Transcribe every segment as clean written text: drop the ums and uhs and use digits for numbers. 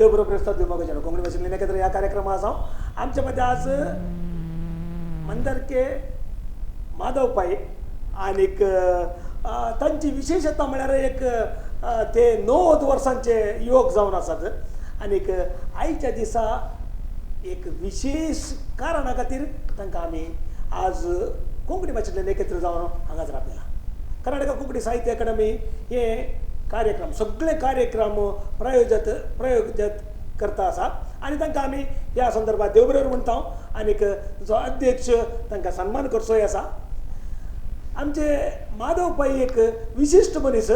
देव बरो प्रस्ताव दिवपाक जाणो कोंकणी भाशेंतल्यान एकत्र ह्या कार्यक्रमा आसा. आमच्या मदें आज मंदरके माधव पाई आनीक तांची विशेशता म्हळ्यार एक ते 90 वर्सांचे युवक जावन आसात आनीक आयच्या दिसा एक विशेश कारणा खातीर तांकां आमी आज कोंकणी भाशेंतल्यान एकत्र जावन हांगासर आपयला. कर्नाटक कोंकणी साहित्य अकादमी हे कार्यक्रम सगळे कार्यक्रम प्रयोजत करता आसा आनी तांकां आमी ह्या संदर्भात देव बरें म्हणटा आनीक जो अध्यक्ष तांकां सन्मान करचोय आसा. आमचे माधव पै एक विशिश्ट मनीस,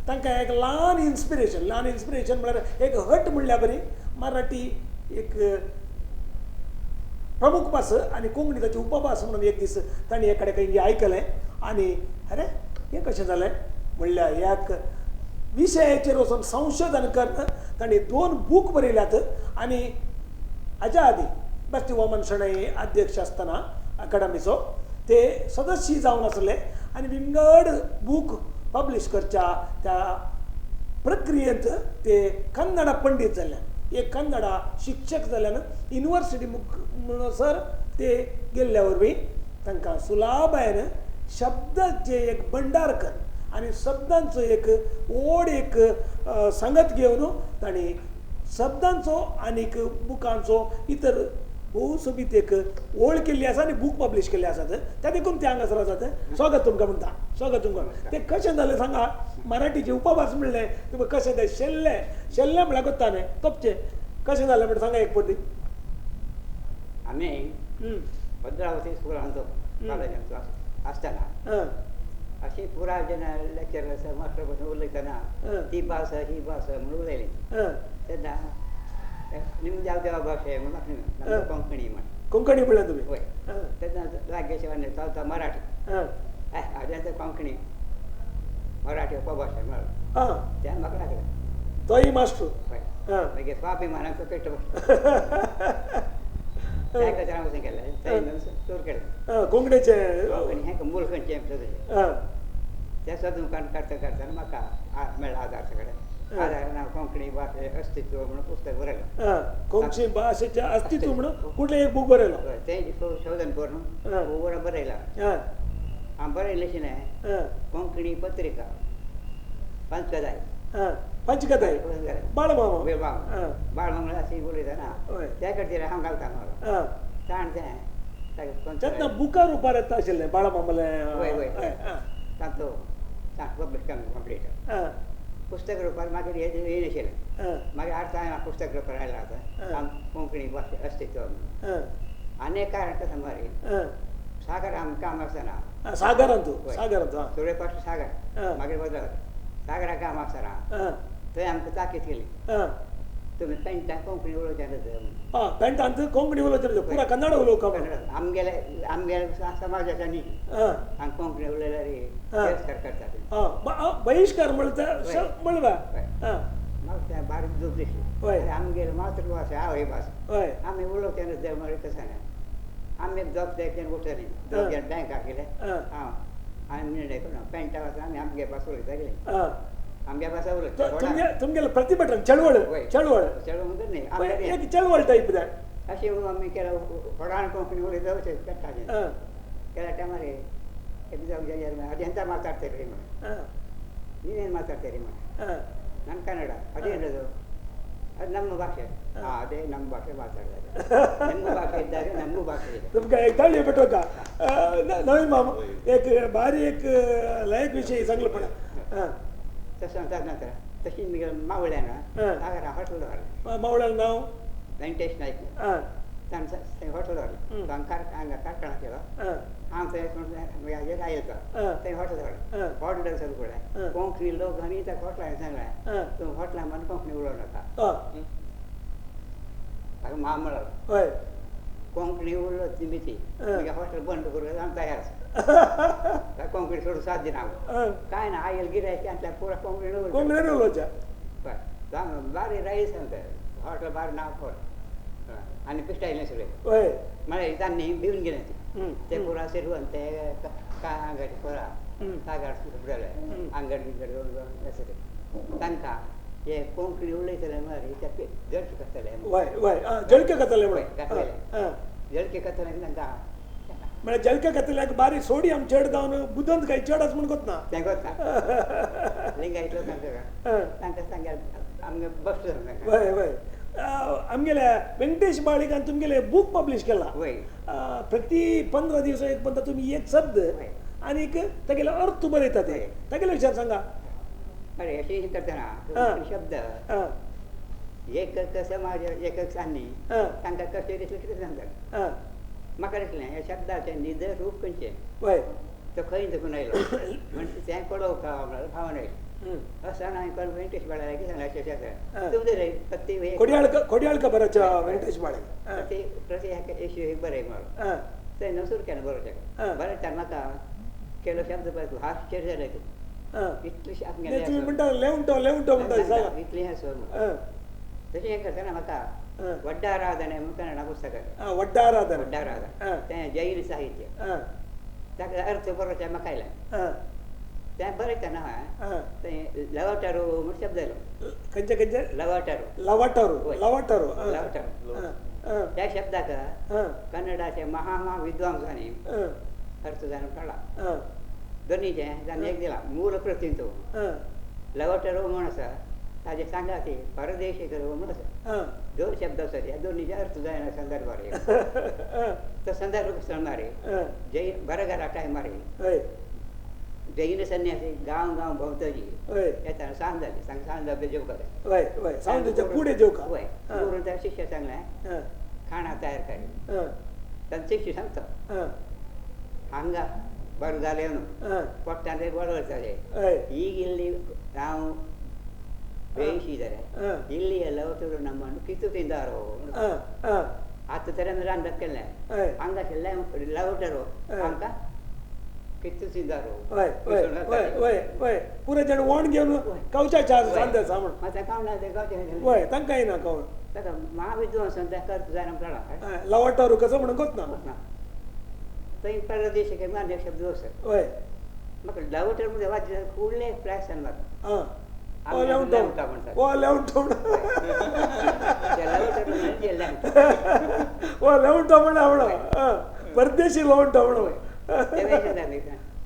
तांकां एक ल्हान इन्स्पिरेशन, ल्हान इन्स्पिरेशन म्हळ्यार एक हट म्हणल्या बरी मराठी एक प्रमुख भास आनी कोंकणी ताची उपभास म्हणून एक दीस तांणी एक कडेन खंय आयकलें आनी अरे हें कशें जालें म्हणल्यार ह्या विशयाचेर वचून संशोधन करून तांणी 2 बूक बरयल्यात. आनी हाज्या आदीं बेस्टी वामन शणै अध्यक्ष आसतना अकादमीचो ते सदस्य जावन आसले आनी विंगड बूक पब्लिश करच्या त्या प्रक्रियेंत ते कन्नडा पंडीत जाल्ल्यान, एक कन्नडा शिक्षक जाल्ल्यान युनिवर्सिटी म्हणसर ते गेल्ल्या वरवीं तांकां सुलाभायेन शब्दाचें एक भंडार कर आनी शब्दांचो एक व्हड एक सांगत घेवन तांणी शब्दांचो आनीक बुकांचो इतर भोव सोबीत एक ओळ केल्ली आसा आनी बूक पब्लिश केल्ले आसात. त्या देखून ते हांगासर आसात. स्वागत तुमकां म्हणटा, स्वागत तुमकां. तें कशें जालें सांगा, मराठीची उपभास म्हणलें तुमकां कशें तें शेल्लें, शेल्लें म्हळ्यार कोत्ता न्ही तोपचें कशें जालें म्हणटा सांगा एक पटी. आमी भद्रावती स्कुलांत कॉलेजांत आसतना अशी पुरा जेन्ना लेक्चर मास्टर बसून उलयतना ती भास ही भास म्हणून उलयली तेन्ना निम जाव देवा भाशे म्हणून कोंकणी म्हण, कोंकणी म्हणलें तुमी? हय. तेन्ना लागेश चलता मराठी, हाजें कोंकणी मराठी उपभाशा म्हळ्यार तेन्ना म्हाका लागलें तोय मास्टर. हय, मागीर स्वाभिमानाचो पेट त्या वचून केलें चोर केलें कोंकणीचें, कोंकणी हें मूळ खंयचें तें सोदून काडटा काडटना म्हाका मेळ्ळा आधार सगळें. आधारान हांव कोंकणी भाशे अस्तित्व म्हणून पुस्तक बरयलें. कोंकणी भाशेचें अस्तित्व म्हणून कुठलें एक बूक बरयलो, तें संशोधन करून बरोवन बरयलां. हांव बरयलें न्हय कोंकणी पत्रिका पंचकदाय, पंचकदाय बाळमामा, बाळमामा अशी उलयतना त्या खातीर हांव घालता म्हाका ताण तें तेन्ना बुका रुपार येता आशिल्लें बाळमामालें. वय वय, तांचो पब्लिश कंप्लीट पुस्तक रुपार मागीर येयनाशिल्लें. मागीर आतां हांवें पुस्तक रुपार आयलां आतां कोंकणी भाशे अस्तित्व म्हणून. आनी एक कारण कशें मरे सागर आमकां काम आसतना सागरांत, सागरांत सुरे पासून सागर मागीर बदल सागरा काम आसतना थंय आमकां ताकीद केली तुमी पेंटान कोंकणी उलोवचें न्हय. पेंटांत कोंकणी उलोवचें, पुरा कन्नड उलोवंक आमगेले आमगेले समाजाच्या न्ही आनी कोंकणी उलयल्यार बहिश्कार करतात, बहिश्कार म्हणटा म्हणवा. म्हाका तें बारीक दूख दिसली. आमगेले मातृभाशा आवय भास आमी उलोवचें न्हय म्हळ्यार कशें न्हय. आमी दोग एक जाण उठले, दोग जाण बँकाक गेले, हांव आनी निर्णय करून पेंटा वचून आमी आमगे भास उलयता गेले, आमगे भाशा उलयता. तुमगेले प्रतिभटन चळवळ, चळवळ चळवळ न्ही एक चळवळ टायप जाय अशें म्हणून आमी केला व्हडान कोंकणी उलयता अशें पेट्टाचें केल्या टायमार एक जावं अजेंता माताडते रे म्हणून, ನೀನೇನು ಮಾತಾಡ್ತೀರಿ म्हण, ನಾನು ಕನ್ನಡ ಅದೇನದು ಅದು ನಮ್ಮ ಭಾಷೆ, ಅದೇ ನಮ್ಮ ಭಾಷೆ ಮಾತಾಡ್ತಾರೆ, ನಿಮ್ಮ ಭಾಷೆ ಇದ್ದಾಗ ನಮ್ಮ ಭಾಷೆ ಇದೆ. तुमकां एक ताळयो पेटोवका नवीन मामा एक बारी एक लायक विशय सांगलो पण तशें नंतर तशी मावळ्यान सागर हॉटेल दवरलें. मावळ्यान नांव वेंकटेश नायक तांणी हॉटेल दवरलें. हांगा कारखाना केलो हांव थंय हाजेर आयलो तो थंय हॉटेल दवरलें. हॉटेल सगळें पळय कोंकणी लोक आनी त्या हॉटेलान सांगलें तूं हॉटेलान म्हण कोंकणी उलोवं नाका. ताका म्हा म्हणलो हय कोंकणी उरलो ती ती मागीर हॉटेल बंद करूं आमी तयार आसा, कोंकणी सोडून साथ दिना हांव. कांय ना आयल गिरायक आनी पुरा कोंकणी कोंकणी उलोवच्या. बारी रायस सांगता हॉटेल बारी नांव फोड आनी पिश्टायलें सगळें. हय म्हळ्यार तांणी भिवन गेलें ते पुरा शिरवण ते काय आंगड पुरा सागर फुडले आंगड बिंगड तांकां हे कोंकणी उलयतले म्हळ्यार ते जळके करतले. वय वय जळके करतले म्हणून जळके करतले तांकां म्हळ्यार जळके करतल्याक बारीक सोडियम चड जावन बुदंत काय चड आसा म्हण कोतना तें कोत्ता लिंगायत लोकांक तांकां सांगल्या आमगे बसलो. वय वय आमगेल्या वेंकटेश बाळिकान तुमगेले बूक पब्लिश केला. वय प्रति 15 दिवस एक पंता तुमी एक शब्द आनी तागेलो अर्थ बरयता ते तागेले विचार सांगा. अरे अशें करतना शब्द एक समाज एक सांगली तांकां कशें दिसलें कितें सांगतात म्हाका दिसलें ह्या शब्दाचें निज रूप खंयचें वय तो खंय देखून आयलो म्हण तें पळोवका म्हळ्यार भावन आयलें. असो हांवें कोण वेंकटेश बाळा लागीं सांगलें अशें अशें तुमचें प्रति खोडयाळका बरोवच्या वेंकटेश बाळे प्रति प्रति हेका एक बरय म्हणलो तें नसूर केलें बरोवचें बरें म्हाका केलो शब्द पळय आश्चर्य जालें. इतलें तुमी म्हणटा लेवंटो लेवंटो म्हणटा इतलें आसो तशें हें करतना म्हाका वड्डाराधन म्हूण कन्नडा पुस्तक आसा. वड्डाराधन वड्डाराधन तें जैन साहित्य ताका अर्थ बरोवचें म्हाका आयलें. तें बरयतना तें लवाटारो म्हूण शब्द आयलो. खंयचे खंयचे? लवाटारो लवाटारो लवाटारो लवाटारो त्या शब्दाक कन्नडाचे महा विद्वांसांनी अर्थ जावन काडला. दोनीचें ताणें एक दिला मूल प्रतीन तो लवाटारो म्हूण आसा ताजें सांगा ती परदेशी म्हूण आसा. दोन शब्द आसा ह्या दोनीचे अर्थ जायना संदर्भार तो संदर्भ कसो मारे जैन बरगरा टायमार जैन संन्यासी गांव गांव भोंवतरी येताना सांज जाली सांज जाली जेवका पुढे जेवका वय गुरून त्या शिष्य सांगलें खाणा तयार कर तांचे शिष्य सांगता हांगा बरें जालें न्हू पोट्टान ते बरोबर जालें ಈಗ ಇಲ್ಲಿ ನಾವು ಬೇಯಿಸಿದರೆ ಇಲ್ಲಿ ಎಲ್ಲವೂ ನಮ್ಮನ್ನು ಕಿತ್ತು ತಿಂದಾರೋ ಆತ ತರ ರಾಂದಕ್ಕೆಲ್ಲ ಹಂಗ ಲವಟರು ಹಂಗ ಕಿತ್ತು ತಿಂದಾರೋ पुरे जण वण घेवन कवचा सामण ಮತ್ತೆ ಕಾವಣ वय तांकां येना कवण ताका महाविद्वांस करता जायना कळ्ळा लवाटारू कसो म्हणून कोतना थंय परदेशी मान्य शब्द आसा वय म्हाका लवटर म्हणजे वाचले फुडले फ्लॅश म्हाका परदेशी लवंटो म्हणून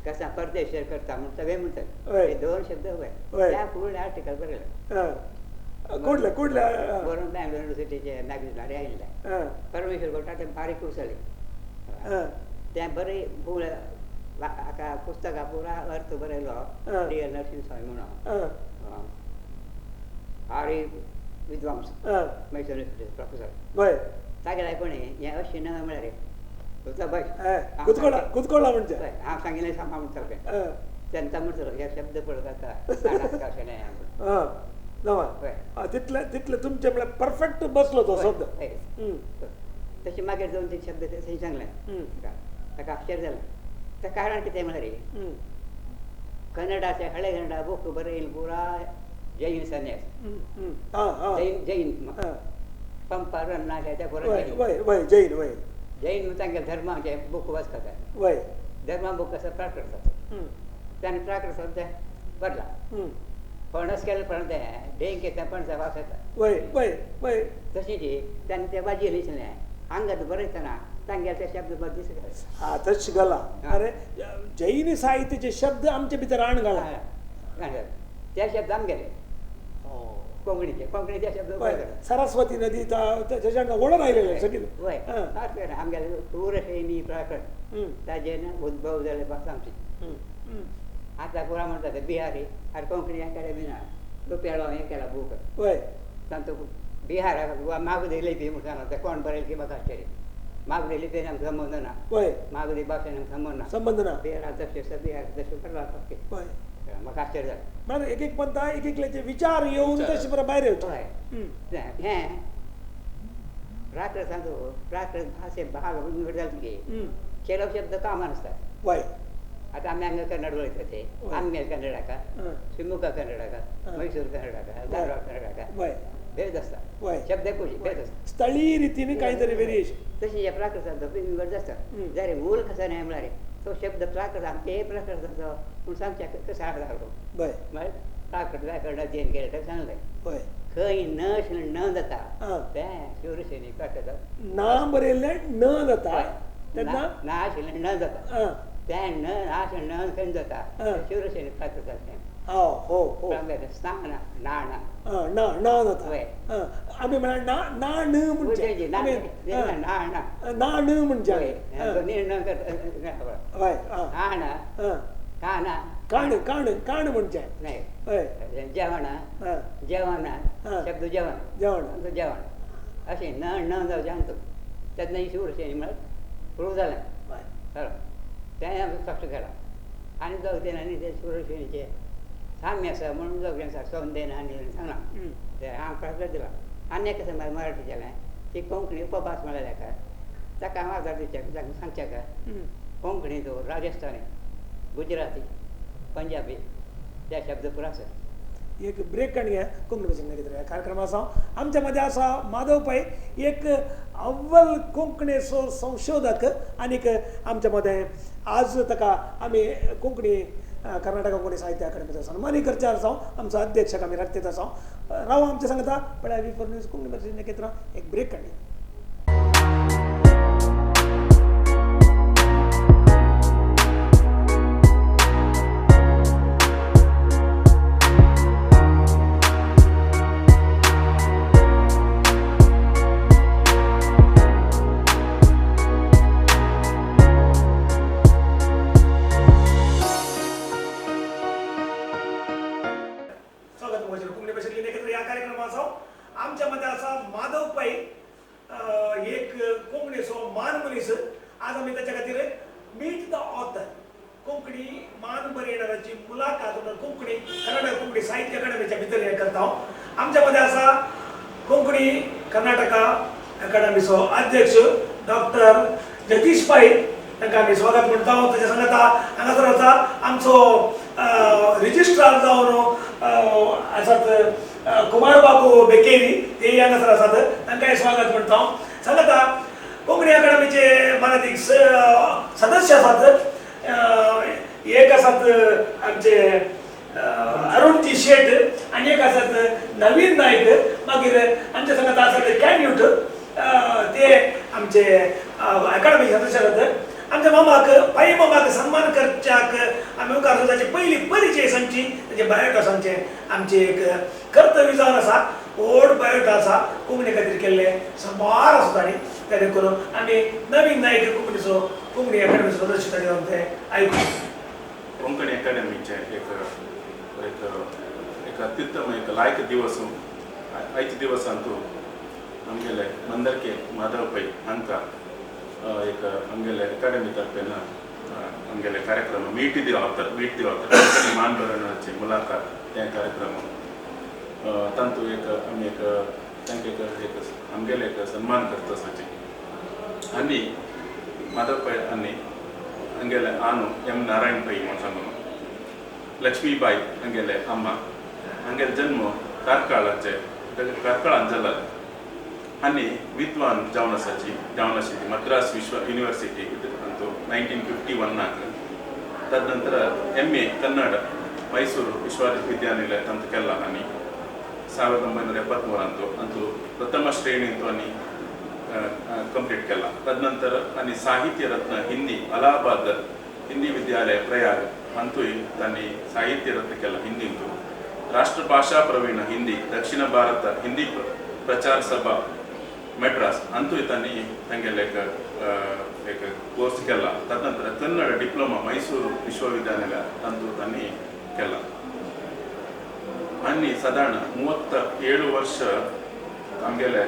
कसा परदेश करता म्हण सगळे म्हणटात हे दोन शब्द वय त्या फुडले आर्टिकल बरयलें. कुठले कुठले बरोवन बँगलोर युनिवर्सिटीचे मॅगझिनार आयिल्लें. परमेश्वर कोटा तें बारीक उसळ्ळें तें बरें हाका पुस्तका पुरा अर्थ बरयलो डी एल नरसिंह स्वामी म्हणून आरी विद्वांस मैसूर युनिवर्सिटी प्रोफेसर वय तागेले कोणी हें अशें न्हय म्हळ्यार तुजो बस कुचकोळा कुचकोळा म्हणजे हांव सांगिल्लें सांगा म्हणटालो तेंका म्हणटलो हे शब्द पळोवपाक अशें न्हय नवा तितले तितले तुमचे म्हळ्यार परफेक्ट बसलो तो शब्द. तशें मागीर 2-3 शब्द थंय सांगलें ताका आश्चर्य जालें. तें कारण कितें म्हळ्यार कन्नडाचे हळे कन्नडा बूक बरयल पुरा जैन संन्यास जैन जैन पंपा रन्ना त्या पुरा जैन वय जैन म्हण तांगे धर्माचे बूक वाचतात वय धर्मा बूक आसा प्राकृत ताणें प्राकृत तें बरला फणस केलें पण तें डेंग घेता पणसा वास येता वय वय वय तशें ताणें तें वाजयलें दिसलें हांगा बरयतना तांगेले ते शब्द दिसता. हा तश घाला. अरे जैन साहित्याचे शब्द आमचे भितर आण घाला ते शब्द आमगेले कोंकणीचे कोंकणीचे शब्द सरस्वती नदी त्याच्या ओळख आयलेले सगळे वय आमगेले पूरशैनी प्राकृत ताजेर उद्भव जाले भास आमची. आतां पुरा म्हणटा बिहारी आनी कोंकणी अकाडेमी ना रुपयाळो हें केला बूक वय तांचो बिहाराक मागधी लिपी म्हूण सांगला तें कोण बरयलें की म्हाका आश्चर्य. मागधी लिपयेन आमकां संबंद ना वय मागधी भाशेन आमकां संबंद ना संबंद ना बिहारांत तशें बिहार तशें करला वय म्हाका आश्चर्य जालें. म्हळ्यार एक एक पंथा एक एकल्याचे विचार येवन तशें बरें भायर येवचें. हय हें प्राकृतांतु प्राकृत भाशे भाग जालें की केलो शब्द कामान आसतात. वय आतां आमी हांगा कन्नड उलयता ते आमगेले कन्नडाका शिमोगा कन्नडाका मैसूर कन्नडाका धारवाड कन्नडाका वय भेद आसता शब्द भेद आसता स्थळीय रितीने काहीतरी व्हेरिएशन तशें ह्या प्राकृतांत विंगड आसता. जाल्यार मूल कसो न्हय म्हळ्यार तो शब्द प्राकृत आमचे प्राकृताचो पूण सांगच्या कसो आसा म्हळ्यार प्राकृत व्याकरण अध्ययन केलें तें सांगलें. हय, खंय न आशिल्लें न जाता तें शिवरसेनी काडटा. ना बरयल्लें न जाता तेन्ना ना आशिल्लें न जाता तें न आशिल्लें न खंय जाता शिवरसेनी प्राकृत तें. हो हो ना ना ना ना जाता. आमी म्हळ्यार ना ना ण म्हणजे ना ना ना ण म्हणजे हय काना काण काण काण म्हणजे नाही जेवण जेवण शब्द जेवण जेवण जेवण अशें न न जावचें आमचो तेन्ना शिवरसेनी म्हळ्यार प्रूव जालें खरो तें आमी कश्ट केलां. आनी दोग आनी ते शिवरसेनीचे साम्य आसा म्हणून दोग जाण सौंदेन आनी सांगलां तें हांव प्रश्न दिला. आनी एक आसा मराठी जालें ती कोंकणी उपभास म्हळ्यार एका ताका हांव आदार दिवच्याक सांगच्याक कोंकणी तो राजस्थानी गुजराती पंजाबी त्या शब्द पुरो आसा. एक ब्रेक काडून घ्या. कोंकणी भाशेन ह्या कार्यक्रम आसा आमच्या मदें आसा माधव पै, एक अव्वल कोंकणीचो संशोधक आनीक आमच्या मदें आज ताका आमी कोंकणी कर्नाटक कोंकणी साहित्य अकादमीचो सन्मानी करचे आसा. आमचो अध्यक्षक आमी राखतात आसा. राव आमच्या सांगता पळय V4 news Konkani भाशेन एकत्र एक ब्रेक काडून. अध्यक्ष डॉक्टर जगदीश पै तांकां आमी स्वागत म्हणटा. ताच्या सांगता हांगासर आसा आमचो रजिस्ट्रार जावन आसात कुमार बाबू बेकेरी, ते हांगासर आसात, तांकांय स्वागत म्हणटा. सांगता कोंकणी अकादमीचे मानादीक सदस्य आसात. एक आसात आमचे अरुणजी शेट आनी एक आसात नवीन नायक. मागीर आमच्या सांगता आसात कॅन्यूट, ते आमचे अकादमी सदस्य आसात. आमच्या मामाक पै मामाक सन्मान करच्याक आमी मुखार ताची पयली परिचय सांगची, ताचे बायोडा सांगचे आमचें एक कर्तव्य जावन आसा. व्हड बायोडा आसा कोंकणी खातीर केल्ले साबार आसा तांणी, तेणे करून आमी नवीन नायक कोंकणीचो कोंकणी अकादमीचो सदस्य ताणें जावन ते आयकूं. कोंकणी अकादमीचें एक एक एक अत्युत्तम एक लायक दिवस आयच्या दिवसांतू आमगेले मंदरके माधव पै हांकां एक आमगेले अकादमी तर्फेन आमगेले कार्यक्रम meet the author meet the author Konkani मान बरोवणाची मुलाखत ते कार्यक्रम तांतू एक आमी एक तांकां एक एक आमगेले एक सन्मान करता आसाचे. आनी माधव पै आनी हांगेले आनु एम नारायण पै म्हूण सांगून लक्ष्मीबाई हांगेले अम्मा हांगेले जन्म कार्कळाचे कार्कळान जाला. आनी विद्वान जावन आसाची जावन आशिल्ली मद्रास विश्व युनिवर्सिटी अंतू 1951 तदनंतर MA Kannada Mysuru ವಿಶ್ವವಿದ್ಯಾನಿಲಯ ತಂತು ಕೆಲ್ಲ ಆನಿ 1973 ಅಂತೂ ಪ್ರಥಮ ಶ್ರೇಣಿ ಅಂತೂ ಆನಿ ಕಂಪ್ಲೀಟ್ ಕೆಲ್ಲ. ತದನಂತರ ಆನಿ ಸಾಹಿತ್ಯ ರತ್ನ ಹಿಂದಿ ಅಲಹಾಬಾದ್ ಹಿಂದಿ ವಿದ್ಯಾಲಯ ಪ್ರಯಾಗ್ ಅಂತೂ ತಾನಿ ಸಾಹಿತ್ಯ ರತ್ನ ಕೆಲ್ಲ ಹಿಂದಿ ಅಂತು. ರಾಷ್ಟ್ರಭಾಷಾ ಪ್ರವೀಣ ಹಿಂದಿ ದಕ್ಷಿಣ ಭಾರತ ಹಿಂದಿ ಪ್ರಚಾರ ಸಭಾ ಮೆಡ್ರಾಸ್ ಅಂತೂ ತಾನಿ ತಂಗೆಲ್ಲ ಏಕ ಕೋರ್ಸ್ ಕೆಲ್ಲ. ತದನಂತರ ಕನ್ನಡ ಡಿಪ್ಲೊಮಾ ಮೈಸೂರು ವಿಶ್ವವಿದ್ಯಾನಿಲಯ ತಂದು ತಾನಿ ಕೆಲ್ಲ. ಅನ್ನಿ ಸಾಧಾರಣ 37 ವರ್ಷ ಆಮೇಲೆ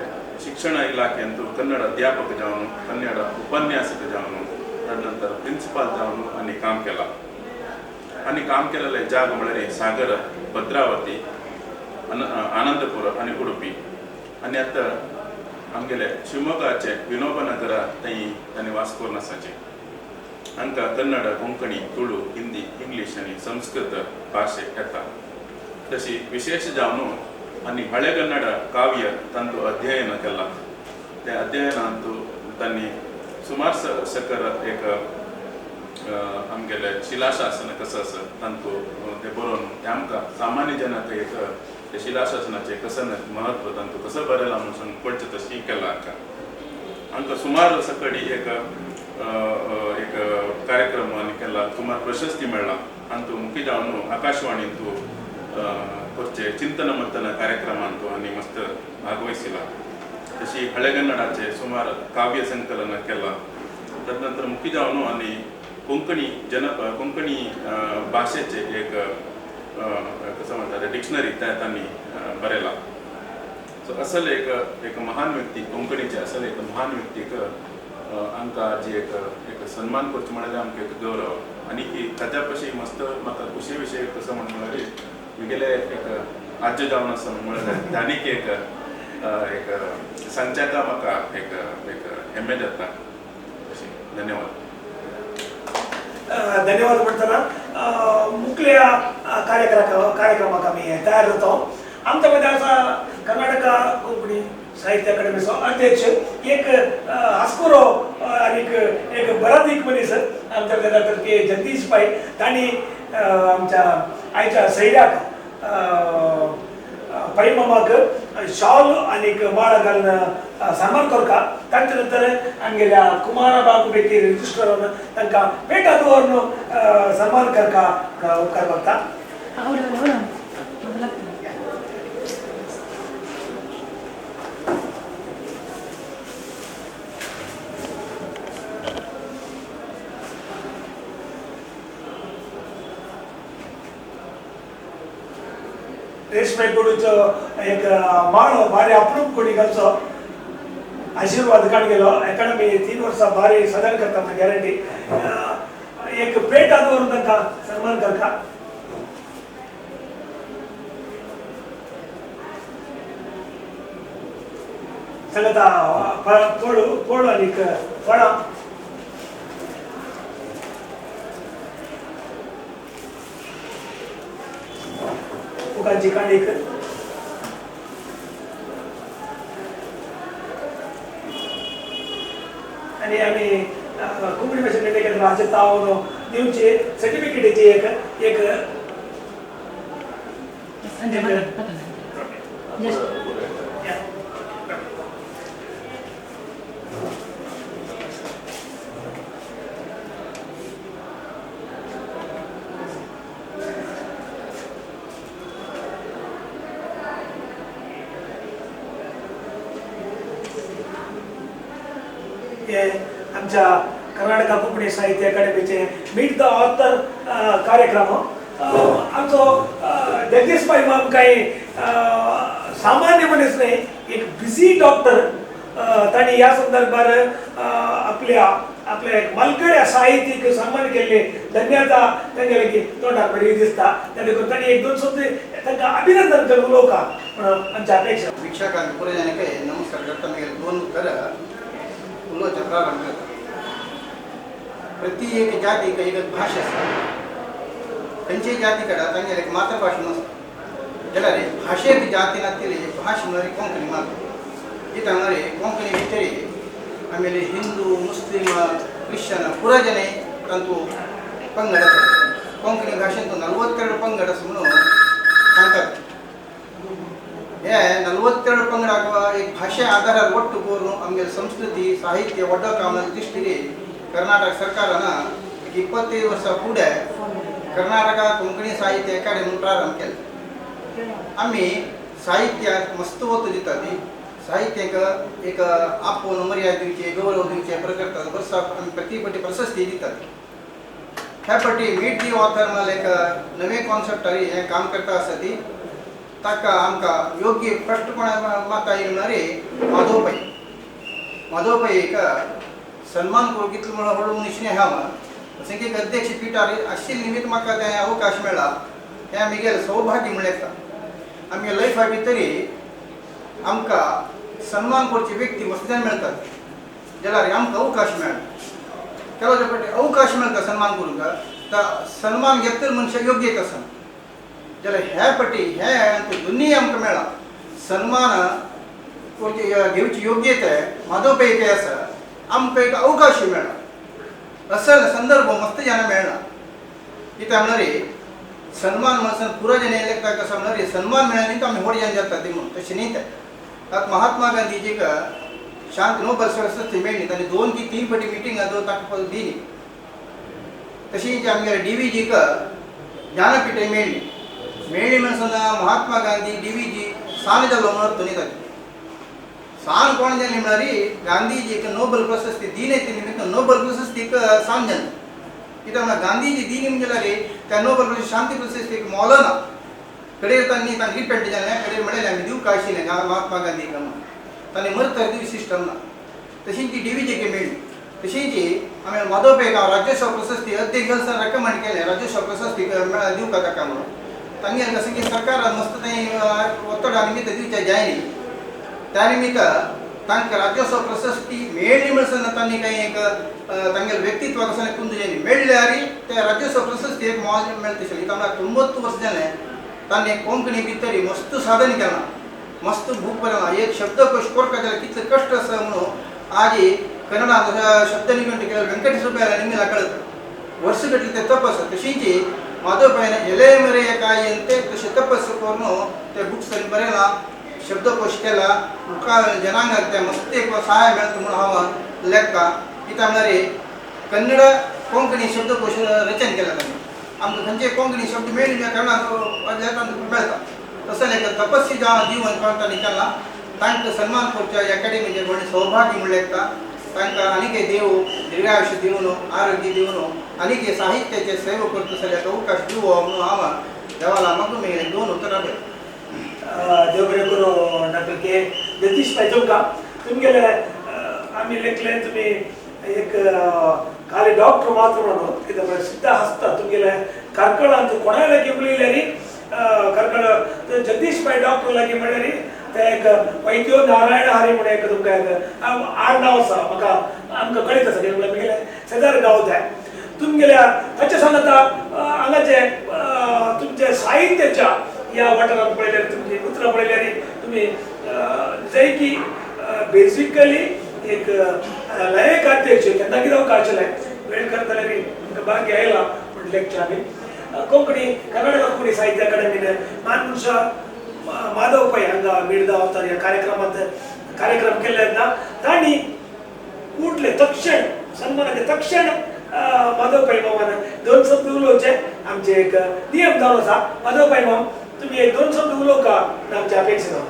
ಶಿಕ್ಷಣ ಇಲಾಖೆ ಅಂತೂ ಕನ್ನಡ ಅಧ್ಯಾಪಕ ಜಾವನು ಕನ್ನಡ ಉಪನ್ಯಾಸಕ ಜಾವನು ತದನಂತರ ಪ್ರಿನ್ಸಿಪಾಲ್ ಜಾವನು ಅನ್ನಿ ಕಾಮ್ ಕೆಲ್ಲ. ಅನ್ನಿ ಕಾಮ್ ಕೆಲ್ಲಲೆ ಜಾಗ म्हळ्यार ಸಾಗರ ಭದ್ರಾವತಿ ಆನಂದಪುರ आनी ಉಡುಪಿ. आनी आतां आमगेले शिवमोगाचे विनोबा नगर थंय तांणी वास करून आसाचे. हांकां कन्नड कोंकणी तुळू हिंदी इंग्लीश आनी संस्कृत भाशे येता. तशी विशेष जावन आनी हಳೆगನ್ನಡ काव्य तांतू अध्ययन केलां. त्या अध्ययनांतू तांणी सुमार सकर एक आमगेले शिलाशासन कसं आसा तांतू ते बरोवन ते आमकां सामान्य जनाक एक ते शिलाशासनाचें कसं म्हत्व तांतू कसं बरयलां म्हणून पडचें तशी केलां हांकां. आमकां सुमार सकडी एक एक कार्यक्रम आनी केला, सुमार प्रशस्ती मेळ्ळा. हातूंत मुख्य जावन आकाशवाणींतू करचे चिंतन मंथन कार्यक्रमांतू आनी मस्त भागवयसिला. तशी हळेगन्नडाचे सुमार काव्य संकलन केलां. तदनंतर मुख्य जावन आनी कोंकणी कोंकणी भाशेचे एक कसं म्हणटात डिक्शनरी तांणी बरयला. सो असल एक एक महान व्यक्ती कोंकणीचे असल एक महान व्यक्तीक आमकां जी एक एक सन्मान करचो म्हणल्यार आमकां एक गौरव. आनी की ताच्या पशी मस्त म्हाका खुशी विशय कसो म्हणल्यार म्हगेले एक आज्य जावन आसा म्हणल्यार ताणीक एक एक सांगच्याक म्हाका एक एक हेम्मे जाता. अशें धन्यवाद. धन्यवाद म्हणटना मुखल्या कार्यक्रमाक आमी तयार जाता. आमच्या मदें आसा कर्नाटका कोंकणी साहित्य अकादमीचो अध्यक्ष एक हास्कुरो आनीक एक बरादीक मनीस आमच्या मदें डॉक्टर के जगदीश पै. तांणी आमच्या आयच्या सैऱ्याक पै मामाक शॉल आनीक माळ घालून सन्मान करता. तांच्या नंतर आमगेल्या कुमारा बाबू बेकी रजिस्टरान तांकां पेटा दवरून सन्मान करका उपकार मागता. रेशमे गुडूचो एक माळो भारी अप्रूप कोणी घालचो आशीर्वाद काड गेलो. अकादमी 3 वर्सां भारी साधन करता म्हण गॅरंटी. एक पेटा दवरून तांकां सन्मान करता. सांगता पोळू पोळू आनीक फळां. मुखांची काणीक आनी आमी कोंकणी भाशेन केलें हाचें ताव दिवचे सर्टिफिकेटीची एक एक आमच्या कर्नाटका कोंकणी साहित्य अकादमीचे मीट the author कार्यक्रम. आमचो जगदीश पै माम कांय सामान्य मनीस न्हय, एक बिजी डॉक्टर. तांणी ह्या संदर्भार आपल्या आपल्या मालगड्या साहित्यीक सन्मान केल्ले धन्यता तांगेले की तोंडाक बरी दिसता. देखून तांणी एक दोन शब्द तांकां अभिनंदन करून उलोवका म्हणून आमची अपेक्षा. वीक्षकांक पुरजनके नमस्कार करता. मागीर दोन उतरां उलोवचें प्रारंभ करता. प्रति एक जातीक एक भाशा आसा. खंयचेय जाती कडेन तांगेली एक मातृभाशा नासता. जाल्यार भाशेक जाती नासतली भाशा म्हणल्यार कोंकणी मात्र. कित्याक म्हणल्यार कोंकणी भितर आमगेले हिंदू मुस्लिम क्रिश्चन पुराजने तांतू पंगड आसा. कोंकणी भाशेंत 42 पंगड आसा म्हणून सांगतात. हे 42 पंगडाक एक भाशे आधारार ಒಟ್ಟು करून आमगेली संस्कृती साहित्य वाडोवका म्हणून दृश्टीने कर्नाटक सरकारान 25 वर्सां फुडें कर्नाटका कोंकणी साहित्य अकादमी प्रारंभ केले. आमी साहित्याक मस्त वत दितात. साहित्याक एक आपोवन मर्याद दिवची गौरव दिवचे प्रकरतात. वर्साक आमी प्रति पटी प्रशस्ती दितात. ह्या पटी मीट the author म्हणल्यार एक नवें कॉन्सेप्ट हें काम करता आसा ती ताका आमकां योग्य स्पश्टपणान माता येयल म्हणल्यार माधव पै. माधव पै एक सन्मान करूंक कितलो म्हणल्यार व्हडलो मनीस न्ही हांव. जशें की अध्यक्ष पिठार आशिल्ले निमित्त म्हाका तें अवकाश मेळ्ळा. हें आमगेलें सौभाग्य म्हणूं येता. आमगे लायफा भितरी आमकां सन्मान करचे व्यक्ती मस्तल्यान मेळटात. जाल्यार आमकां अवकाश मेळना. ಕೆಲವು ಪಟ್ಟಿ ಅವಕಾಶ मेळटा सन्मान करूंक तर सन्मान घेतले मनशाक योग्य आसा. जाल्यार ह्या पटी हे दोनूय आमकां मेळ्ळा. सन्मान घेवची योग्यताय माधव पै आसा. आमकां एक अवकाश मेळ्ळा. असल संदर्भ मस्त जन मेळना. कित्याक म्हणल्यार सन्मान म्हणसर पुरो जन येयले कसो म्हणल्यार सन्मान मेळ्ळा न्ही तो आमी व्हड जन जाता ती म्हणून तशें न्ही तें. आतां महात्मा गांधीजीक शांत नोबल प्रशस्ती मेळ्ळी तांणी 2 की 3 फावटी मिटिंगा दवरून ताका दिली. तशीच आमगे डी व्ही जीक ज्ञानपीठ मेळ्ळी. मेळ्ळी म्हणसर महात्मा गांधी डी व्ही जी सान जालो म्हणून न्ही ताची सान कोण जाली म्हणल्यार गांधीजीक नोबल प्रशस्ती दिने ती निमित्त नोबल प्रशस्तीक सान जाली. कित्याक म्हणल्यार गांधीजी दिनी म्हणजे त्या नोबल प्रशस्ती शांती प्रशस्तीक मोल ना. कडेर तांणी तांकां रिपेंट जालें कडेर म्हणलें आमी दिवंक आशिल्लें महात्मा गांधीक म्हणून तांणी मरतर दिवं सिस्टम ना. तशीच ती डी व्ही जीक मेळ्ळी. तशीच आमी माधव पै राज्योत्सव प्रशस्ती अध्यक्ष रेकमेंड केलें राज्योत्सव प्रशस्ती दिवपा ताका म्हणून. तांगेर कसं की सरकारान मस्त थंय ಒತ್ತಡ निमित्त दिवचे जाय न्ही त्या निमित्त तांकां राज्योत्सव प्रशस्ती मेळ्ळी म्हणसर तांणी कांय एक तांगेले व्यक्तित्व कसं कुंद जाय न्ही मेळ्ळ्यार ते राज्योत्सव प्रशस्ती एक मोल मेळटा आशिल्ली. तांकां 90 वर्स जालें तांणी कोंकणी भितर मस्त साधन केलां मस्त बूक बरयला एक शब्दकोश कोरका जाल्यार कितले कश्ट आसा म्हणून आजी कन्नड शब्द निघंटು केलं ವೆಂಕಟ ಸುಬ್ಬಯ್ಯ ನಿಮ್ಮೆಲ್ಲ ಕಳೆದು ವರ್ಷಗಟ್ಟಲೆ ते ತಪಸ್ಸು. तशीच माधव पैन ಎಲೆ ಮರೆಯ ಕಾಯಿಯಂತೆ तशें तपस्सು करून ते बुक्स तांणी बरयला शब्दकोश केला मुखार जनांगाक ते मस्त एक सहाय मेळटा म्हणून हांव लेखता. कित्याक म्हणल्यार कन्नड कोंकणी शब्दकोश रचन केला तांणी आमकां खंयचे कोंकणी शब्द मेळ्ळे जाल्यार मेळटा. तसें लेखा तपस्वी जावन जीवन कोण तांणी केला तांकां सन्मान करच्या एकाडेमीचें व्हडलें सौभाग्य म्हणून लेखता. तांकां आनीक देव दीर्घायुष्य दिवन आरोग्य दिवन आनीक साहित्याचे सेवा करता जाल्यार अवकाश दिवो म्हणून हांव देवाला म्हाका मेळ्ळें 2 उतरां बरय. देव बरें करूं डॉक्टर के जगदीश पै तुमकां तुमगेले आमी लेखले तुमी एक खाली डॉक्टर मात्र म्हणून कित्याक म्हळ्यार सिद्ध आसता तुमगेले कार्कळांत कोणाय लागीं उलयल्यार कार्कळ जगदीश पै डॉक्टर लागीं म्हणल्यार ते एक वैद्यो नारायण हरी म्हणून एक तुमकां एक आडनांव आसा म्हाका आमकां कळीत आसा कित्याक म्हळ्यार म्हगेले शेजार गांव तें. तुमगेल्या ताचे सांगता हांगाचे तुमच्या साहित्याच्या ह्या वाठारांत पळयल्यार तुमची उतरां पळयल्यार तुमी जंय की बेसिकली एक लयक अध्यक्ष केन्ना कितें अवकाश वेळ करता जाल्यार तुमकां भाग्य आयला म्हण लेखचें आमी कोंकणी कर्नाटक कोंकणी साहित्य अकादमीन मान मनशा माधव पै हांगा मिर्दा अवतार ह्या कार्यक्रमांत कार्यक्रम केल्ले ना तांणी उठले तक्षण सन्मानाचे तक्षण माधव पै मामान 2 शब्द उलोवचे आमचे एक नियम जावन आसा. माधव पै माम तुमी एक 2 शब्द उलोवका आमची अपेक्षा जावन.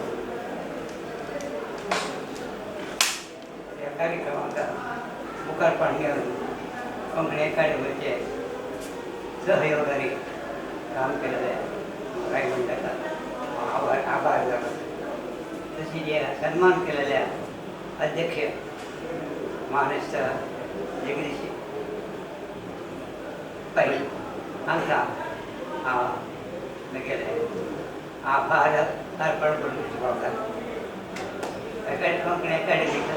ह्या कार्यक्रमाक मुखारपण घेवन कोंकणी अकादमीचे सहयोगारी काम केलेलें काय म्हण ताका आभार आभार जालो. तशीच हे सन्मान केलेल्या अध्यक्ष मानेस्त जगदीश पै हांकां हांव म्हगेलें आभार अर्पण करूंक पावता. कोंकणी अकादमीक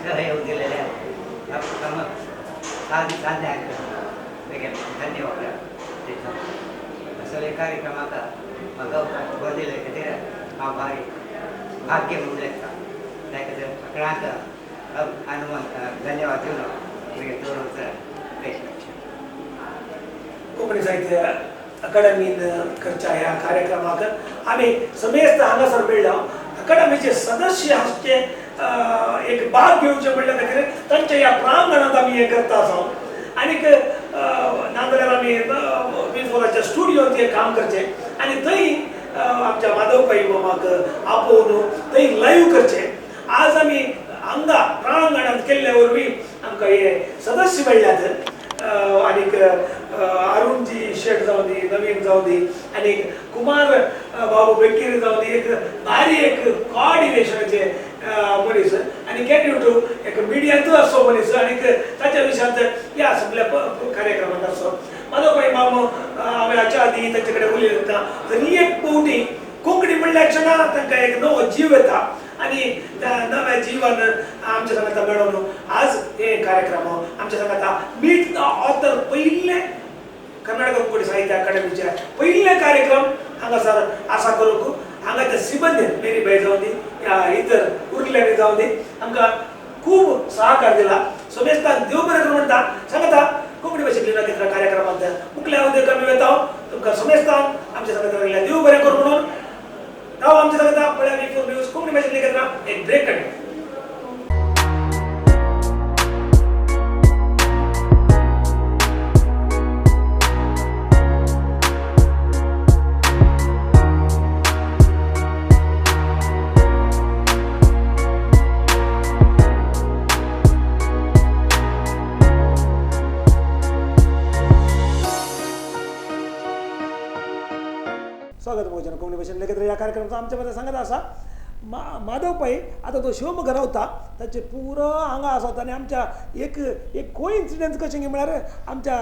सहयोग दिलेल्या साध्यांक म्हगेलें धन्यवाद दिता. असले कार्यक्रमाक म्हाका बरयले खातीर हांव भारी भाग्य म्हणून लेखता. त्या खातीर सगळ्यांक अनुमान धन्यवाद दिवन म्हगे 2 उतरां पेश. कोंकणी साहित्य अकादमीन करच्या ह्या कार्यक्रमाक आमी समेस्त हांगासर मेळ्ळा. अकादमीचे सदस्य आसचे एक भाग घेवचे म्हणल्या खातीर तांच्या ह्या प्रांगणांत आमी हें करता आसा. आनीक नाजाल्यार आमी वीज स्टुडियोंत हें काम करचें आनी थंय आमच्या माधव पै मामाक आपोवन थंय लायव्ह करचें. आज आमी हांगा प्रांगणांत केल्ल्या वरवीं आमकां हे सदस्य मेळ्ळ्यात. आनीक अरुणजी शेट जावं दी नवीन जावं दी आनी कुमार बाबू बेकीर जावं दी एक भारी एक कॉर्डिनेशनाचे मनीस आनी कॅन्डिडेट एक मिडियांतूच आसचो मनीस आनीक ताच्या विशयांत ह्या सगळ्या कार्यक्रमांत आसचो. माधव पै माम हांवें हाच्या आदी ताचे कडेन उलयता तरी एक पवटी कोंकणी म्हणल्या क्षणा तांकां एक नवो जीव येता आनी त्या नव्या जिवान आमच्या सांगाता मेळोवन आज हे कार्यक्रम आमच्या सांगाता मीट the author पयले कर्नाटक कोंकणी साहित्य अकादमीचे पयले कार्यक्रम हांगासर आसा करूंक हांगाच्या सिबंदी मेरी बाय जावं दी या इतर उरल्यांनी जावं दी आमकां खूब सहकार दिला. समेस्तांक देव बरें करूं म्हणटा सांगता कोंकणी भाशेंतली नखेत्रां कार्यक्रमांत मुखल्या उदक आमी वेता तुमकां समेस्तांक आमच्या सांगता लागल्या देव बरें करूं म्हणून राव आमच्या सांगता पळया V4 news Konkani भाशेंतली नखेत्रां एक ब्रेक काडटा. स्वागत भोजन कोंकणी भाशेन नखेत्रां ह्या कार्यक्रमाचो आमच्या बद्दल सांगत आसा माधव पै आतां तो शिवमोग्गा रावता ताचे पुरो हांगा आसात आनी आमच्या एक एक कोइन्सिडन्स कशें की म्हळ्यार आमच्या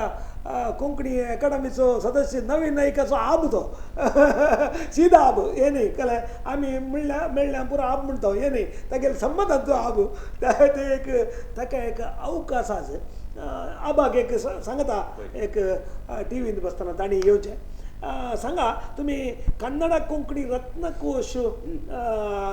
कोंकणी एकाडमीचो सदस्य नवीन नायकाचो आब तो सीधा आब हे न्ही कळ्ळें आमी म्हणल्यार मेळ्ळ्या पुरो आब म्हणटा हे न्ही तागेले संबंदान आब ते एक ताका एक अवकाश आसा आबाक एक सांगता एक टिवीन बसतना तांणी येवचें. सांगा तुमी कन्नडा कोंकणी रत्नकोश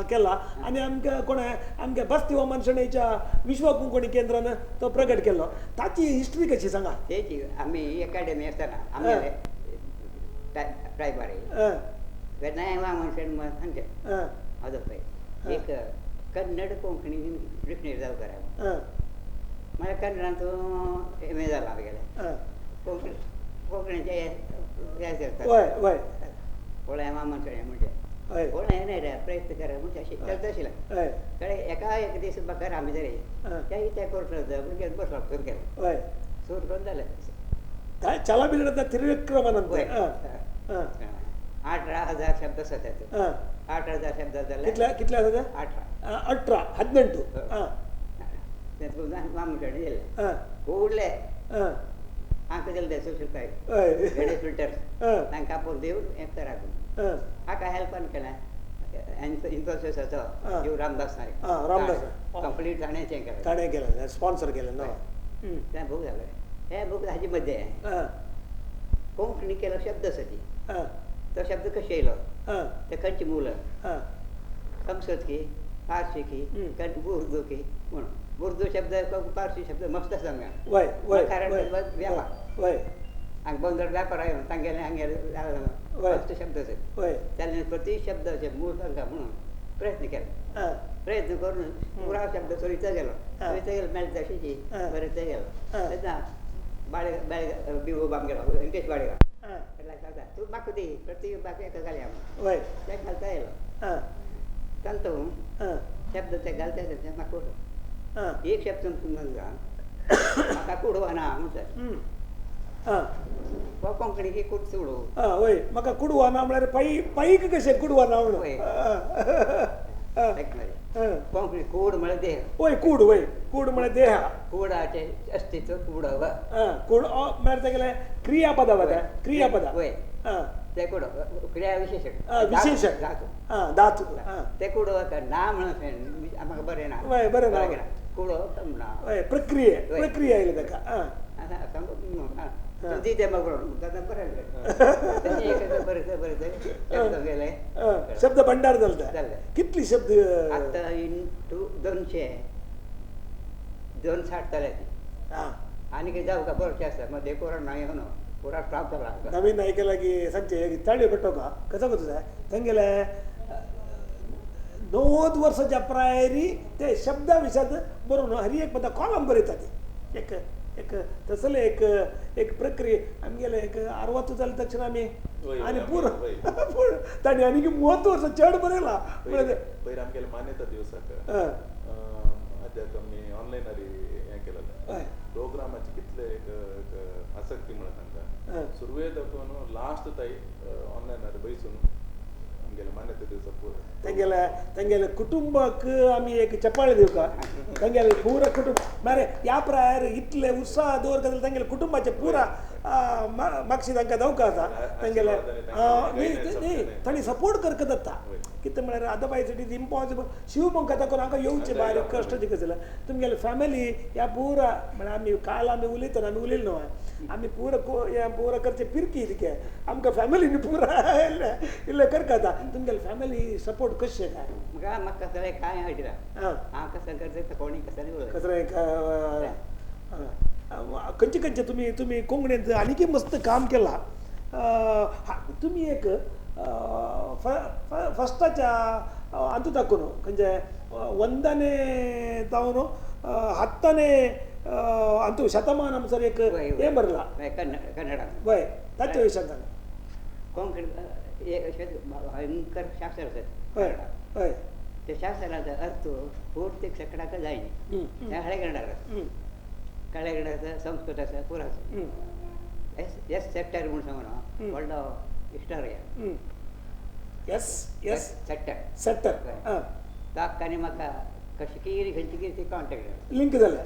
केला आनी आमकां कोणें आमच्या बस्ती मनशणेच्या विश्व कोंकणी केंद्रान तो प्रगट केलो ताची हिस्ट्री कशी सांगा. तेची आमी एकाडेमी आसतना आमगेले प्रायमरी वेदनाय मनशेन सांगचें माधव पै एक कन्नड कोंकणी डिक्शनरी जावं करा मागीर कन्नडांत एम ए जाला आमगेलें कोंकणी कोंकणीचे म्हणजे नाही रे प्रयत्न करा म्हणजे अशी चलत आशिल्लें कळ्ळें. एका एक दीस म्हाका आमी तरी त्या कोर्ट बसलो सुरू केलें सुरू करून जालें चला 18,000 शब्द आसा त्यात 8,000 शब्द जाले कितले आसा 18 18 मामूच्याणी दिले उडले हांकां दिले सुशिलताय गणेश फिल्टर्स तांकां आपोवन दिवन हें करा हाका हेल्पान केलें इन्फोसिसाचो जीव रामदास नायक रामदास कंप्लीट ताणें हें केलें ताणें केलें स्पॉन्सर केलें ना तें बूक जालें हें बूक हाजे मदें कोंकणी केलो शब्द आसा ती तो शब्द कशें येयलो ते खंयची मुलं संस्कृत की फारसी की उर्दू की म्हणून उर्दू शब्द पारसी शब्द मस्त आसा आमकां कारण व्यापार हांगा बंदर व्यापार आयलो तांगेले हांगेले मस्त शब्द आसा जाल्यार प्रति शब्दाचे मूळ तांकां म्हणून प्रयत्न केलो प्रयत्न करून पुरा शब्द सोयीतो गेलो सोयीतो गेलो मेळटा तशीची बरें गेलो तेन्ना बाळे बाळे बिवो आमगेलो वेंकटेश बाळेगांव सांगता तूं म्हाका दी प्रति बाकी एका घालया म्हणून तें घालता येयलो चलता शब्द ते घालता ते म्हाका एक शब्द समजा म्हाका कुडवा ना म्हणटा कोंकणी की कुड चुडू वय म्हाका कुडवा ना म्हळ्यार पै पैक कशें कुडवा ना म्हणून कोंकणी कूड म्हळ्यार देह वय कूड वय कूड म्हळ्यार देह कुडाचें अस्तित्व कुडव कूड म्हळ्यार तेगेलें क्रियापद क्रियापद वय ते कुड क्रिया विशेषण विशेषण धातू धातू ते कुडव ना म्हणून म्हाका बरें ना वय बरें ना कुडो ना वय प्रक्रिया प्रक्रिया येयली ताका दी ते म्हाका बरें बरें बरें शब्द गेले शब्द भंडार जालें कितली शब्द आतां इंटू 200 260 जाले आनी कितें जावं का बरोवचें आसा मदें कोरोना येवन पुरा त्रास जाला. नवीन नायका लागीं सांगचें ताळयो पडटो का कसो कसो जाय तांगेले 90 वर्साच्या प्रायरी ते शब्दा विशांत बरोवन हर एक पदा कॉलम बरयता ती एक एक तसले एक एक प्रक्रिया आमगेले एक 60 जाले तक्षण आमी आनी पुरो तांणी आनी 30 वर्सां चड बरयला. पयर आमगेले मान्यता दिवसाक आद्याक आमी ऑनलायन हें केलें प्रोग्रामाचे कितले एक आसक्ती म्हणा तांकां सुरवे दाखोवन लास्ट ताई ऑनलायन बैसून आमगेले मान्यता दिवसाक पुरो तांगेले तांगेले कुटुंबाक आमी एक चपाळे दिवका तांगेले पुरा कुटुंब मरे ह्या प्रायर इतले उत्साह दवरता जाल्यार तांगेले कुटुंबाचे पुरा मागशी तांकां दवका आसा तांगेले न्ही तांणी सपोर्ट करका जाता कितें म्हळ्यार otherwise it is impossible. Shivamogga दाखोवन हांगा येवचें बारीक कश्टाचें कशें जाल्यार तुमगेले फॅमिली ह्या पुरा म्हळ्यार आमी काल आमी उलयतना आमी उलयले न्हू आमी पुरा ह्या पुरा करचे पिरकी इतके आमकां फॅमिलीन पुरा इल्लें इल्लें करका जाता. तुमगेले फॅमिली सपोर्ट कशें काय? म्हाका म्हाका कसलें कांय आयडिया हांव कसलें करता कोणी कसलें उलयता कसलें खंयचे खंयचे तुमी तुमी कोंकणींत आनीकय मस्त काम केलां. तुमी एक फस्टाच्या अंतू दाखोवन खंयचे वंदने जावन हत्तने अंतू शतमान सर एक हें बरला कन्नडा. वय, ताच्या विशयान सांगा. कोंकणी भयंकर शास्त्र आसत. हय हय. त्या शास्त्राचा अर्थ पूर्ती सकडाक जायना. तें हळेगन्नडार आसा, हळेगन्नड आसा, संस्कृत आसा, पुरो आसा. एस एस सेक्टर म्हूण सांगून व्हडलो historian S S sector sector ताका आनी म्हाका कशें कितें खंयची कितें ती कॉन्टेक्ट लिंक जालें.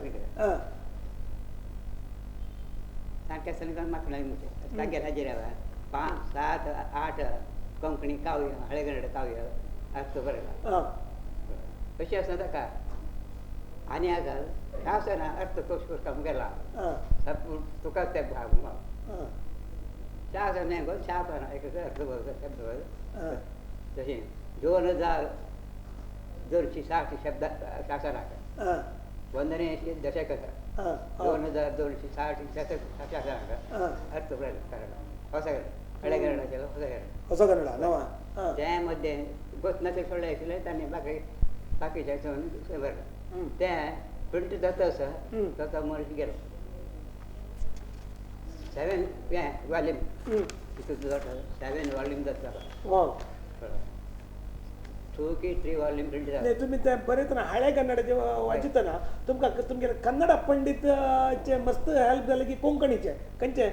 सारकें आसतना म्हाका नाही म्हणचे तागेर हाजेर 5, 7, 8 कोंकणी काव्य हळेगन्नड काव्य अर्थ बरयला. अशें आसना ताका आनी आगा शासना अर्थ कोश काम गेला तुका ते भाग शासन न्हय गो शासन एक अर्थ बरोबर शब्द बरोबर तशें 2260 शब्द शासनाक वंदने दशक आसा 2260 शासनाक अर्थ बरयला. ಹೊಸ ಹಳೆಗನ್ನಡ केलो, ಹೊಸ कन्नड, ಹೊಸ कन्नड नवा त्या मध्ये गोतनाचे सोडले आशिल्ले तांणी बाकी बाकीचे बरयलां. तें प्रिंट जाता आसा तो मनीस गेलो 7 वॉल्यूम तितून 7 वॉल्यूम जाता 2 की 3 वॉल्यूम प्रिंट जाता. तुमी तें बरयतना हळेगन्नडाचें वाचितना तुमकां तुमगेले कन्नड पंडितचे मस्त हेल्प जालें की कोंकणीचे खंयचे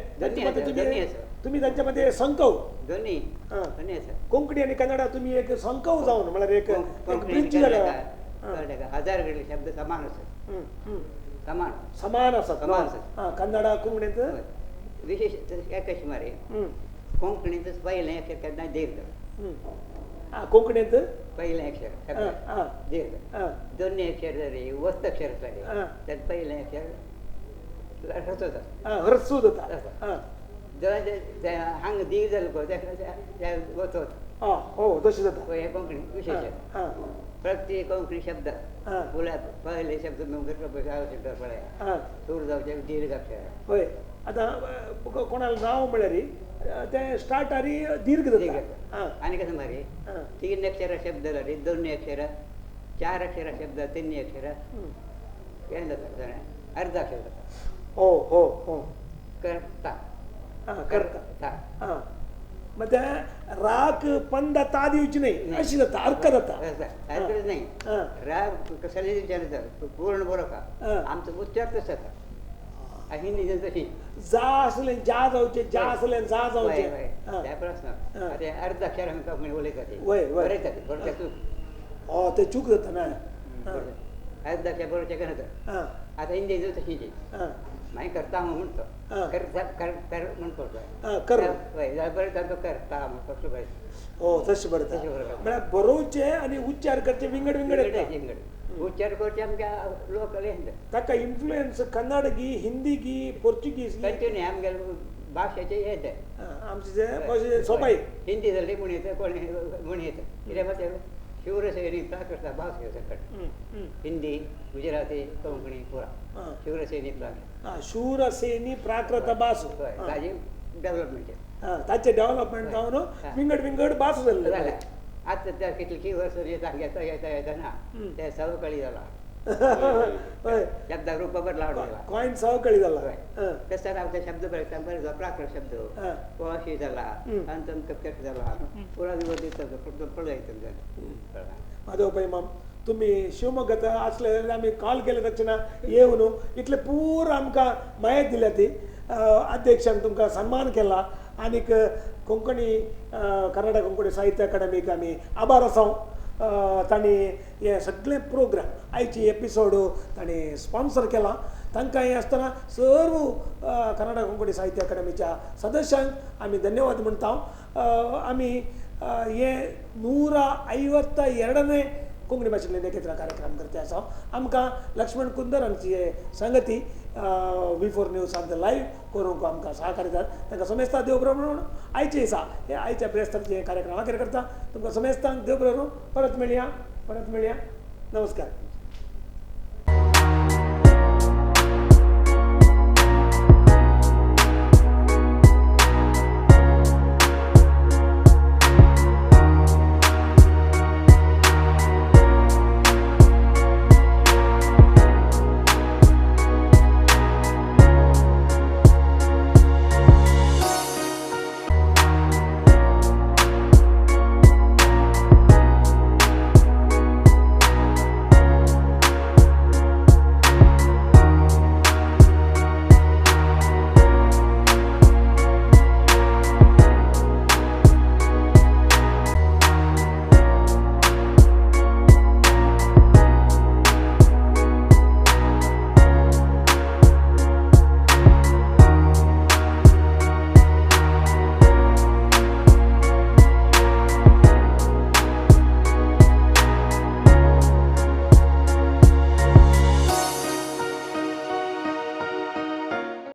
तुमी तांच्या मध्ये संकव दोन्ही दोन्ही आसा. कोंकणी आनी कन्नडा तुमी एक संकव जावन म्हळ्यार एक ब्रिज जालें. 1000 कडले शब्द समान आसा, समान समान आसा, समान आसा कन्नडा कोंकणींत. विशेष कशें मरे कोंकणींत पयलें अक्षर केन्ना दीर्घ, कोंकणींत पयलें अक्षर दीर्घ, दोन्ही अक्षर जरी वस्त अक्षर आसलें तर पयलें अक्षर ह्रस्व जाता, ह्रस्व जाता. हांगा दीर्घ जालें पळय तें वच वता. हो तशें जाता. हें कोंकणी विशेश प्रत्येक कोंकणी शब्द पयले शब्द पळय सूर जावचें दीर्घ अक्षर. हय, आतां कोणाक नांव म्हळ्यार तें स्टार्ट आनी दीर्घ जाता. आनी कशें मरे 3 अक्षर शब्द जाले 2 अक्षर 4 अक्षर शब्द 3 अक्षर हें जाता अर्ध अक्षर जाता. हो हो हो करता करता मग तें राक पंद ता दिवची न्हय अशी जाता, अर्क जाता. अर्कच न्हय, राग कसले विचार जाता पूर्ण बरोवपा आमचो उच्चार तसो जाता. हिंदी तशी जा आसलें जा जावचें, जा आसलें जा जावचें त्या प्रश्न आतां अर्ध अक्षर आमी कोंकणी उलयता ती बरयता ती बरोवचें चूक. हो तें चूक जाता ना, अर्ध अक्षर बरोवचें कशें जाता. आतां हिंदी तशीच मागीर करता म्हणतो करता कर म्हण पडटा कर बरयता तो करता म्हण बरयता. हो तशें बरयता म्हळ्यार बरोवचें आनी उच्चार करचे विंगड विंगड विंगड उच्चार करचे आमगे लोक ताका इन्फ्लुएन्स कन्नड गी हिंदी गी पोर्चुगीज कंटिन्यू आमगे भाशेचे येता आमचे सोपाई हिंदी जाली म्हण येता कोण म्हण येता कित्याक मातशें शिवरसैनी प्राकृत भास सकट हिंदी गुजराती कोंकणी पुरा शिवरसैनी प्राकृत शूरसेनी प्राकृत भास ताजी डेव्हलपमेंट ताचे डेव्हलपमेंट जावन विंगड विंगड भास जाल्ले. आतां त्या कितलीं वर्सां येता येता येता येतना ते सवकळी जाला शब्दाक रूप बदलावट जाला, कॉयन सवकळी जाला. तशें आमचे शब्द बरयता बरें प्राकृत शब्द अशी जाला अंतम कट जाला पुरा पळय. माधव पै माम तुमी शिवमोग्गात आसले जाल्यार आमी कॉल केले तक्षणा येवन इतले पूरा आमकां मायत दिल्या ती अध्यक्षान तुमकां सन्मान केला आनीक कोंकणी कर्नाटक कोंकणी साहित्य अकादमीक आमी आभार आसा. तांणी हे सगळे प्रोग्राम आयची एपिसोड तांणी स्पॉन्सर केला. तांकां हें आसतना सर्व कर्नाटक कोंकणी साहित्य अकादमीच्या सदस्यांक आमी धन्यवाद म्हणटा. आमी हे 152ನೇ कोंकणी भाशेंतले नेकेत्र कार्यक्रम करते आसा. आमकां लक्ष्मण कुंदर हांची संगती V4 news on the live करूंक आमकां सहकार्य दितात. तांकां समेस्ता देव बरो म्हणून आयचे दिसा हे आयच्या ब्रेस्तारचे कार्यक्रम अखेर करता. तुमकां समेस्तांक देव बरो, परत मेळया, परत मेळया. नमस्कार.